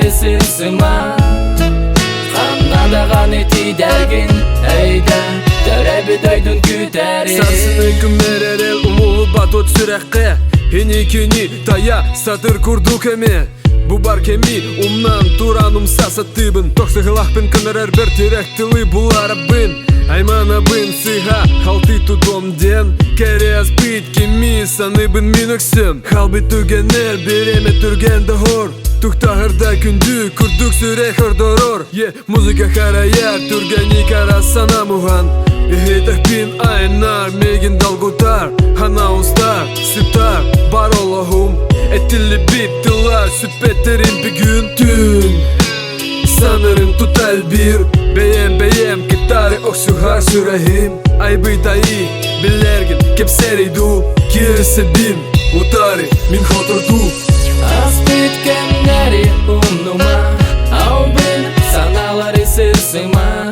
Санаалары сырсыма, Ханна даҕаны тиийдэргин өйдөө, Төрөөбүт дойдун күүтэрин. Сарсыны күммэрэрэл умулубат от сүрэххэ Эникини тая сатыр курдук эме Бу бар кэми умнан туран умса сатыыбын Тохсыһылахпын көнөрөрбөр тирэх тылы буларабын Айманабын сыһа халты тутуом диэн Кэриэспит кими саныыбын мин өксөм Халбыт түгэнэр бириэмэ түргэн доһор Туктаһырда күндү курдук сүрэх ордорор Е музыка харайар түргэни кара санам уһан Иһитэхпин айнар миигин долгутар Ханаустар сытар бар олоһум Этиллибит тыллар сүппэттерин бүгүн түн Санырым тутал бир Бэйэм бэйэм кытары охсуһар сүрэхим Айбыт айыы билэргин кэпсэрий дуу Киирсэбин утары мин хотордуу Ааспыт кэмнэри умнума, Албын санаалары сырсыма.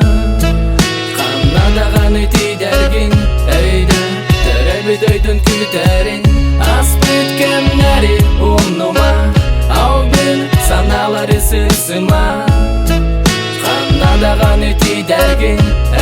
Ханна даҕаны тиийдэргин өйдөө, Төрөөбүт дойдун күүтэрин. Ааспыт кэмнэри умнума, Албын санаалары сырсыма. Ханна даҕаны тиийдэргин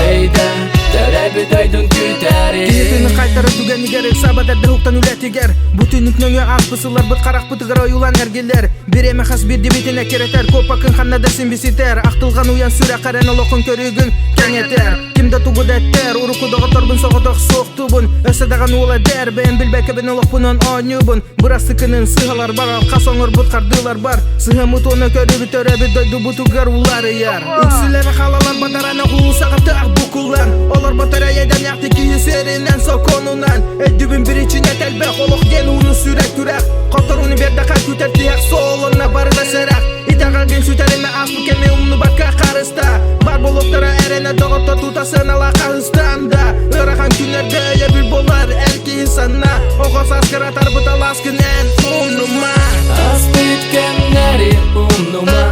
өйдөө, Төрөөбүт дойдун күүтэрин. Киһитини хайтара түгэнигэр ыксаабат эрдэ уһуктан үлэтигэр Бу түннүк нөҥүө ааспыт сылларбыт харахпытыгар ойуулаан эргиллэр Бириэмэ хас биирдибитин эккирэтэр Куоппаккын ханна да син биситэр Ахтылҕан уйан сүрэххэрэн олоххун көрүүгүн кэҥэтэр Ким да тугу да эттэр Урукку доҕотторбун соҕотох суохтуубун Өссө даҕаны уол эдэр Бэйэм билбэккэбин олохпунан оонньуубун Бырастыкынын сыһалар бар Хас оҥорбут хардыылар бар Сыһыаммыт уонна көрүүбүт төрөөбүт дойдубутугар уларыйар Үксүлэрэ халалар бадарана уулусаҕа тыах букуллан Олорботор эйэдэнээхти киһи сиэринэн сокуонунан Өйдүбүн биричиинэ элбэх олох диэн ууну сүрэх күрэх Хотторууну биэрдэхэ күтэр тиһэх суолунна барыта сэрэх Итэҕэлгин сүтэримэ ааспыт кэми умнубакка харыста Бар болуктара эрэнэ доҕотто тута сыаналаах хаһыстан да Ыарахан күннэргэ өйөбүл буолар эр киһи санна Оҕо сааскар атарбыт алааскын эн умнума Ааспыт кэмнэри умнума,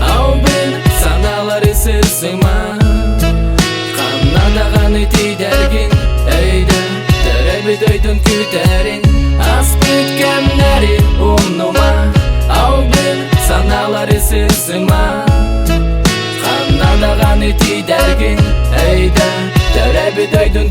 Албын санаалары сырсыма. Ханна даҕаны тиийдэргин өйдөө, Төрөөбүт дойдун күүтэрин. Ааспыт кэмнэри умнума, Албын санаалары сырсыма. Ханна даҕаны тиийдэргин өйдөө, Төрөөбүт дойдун.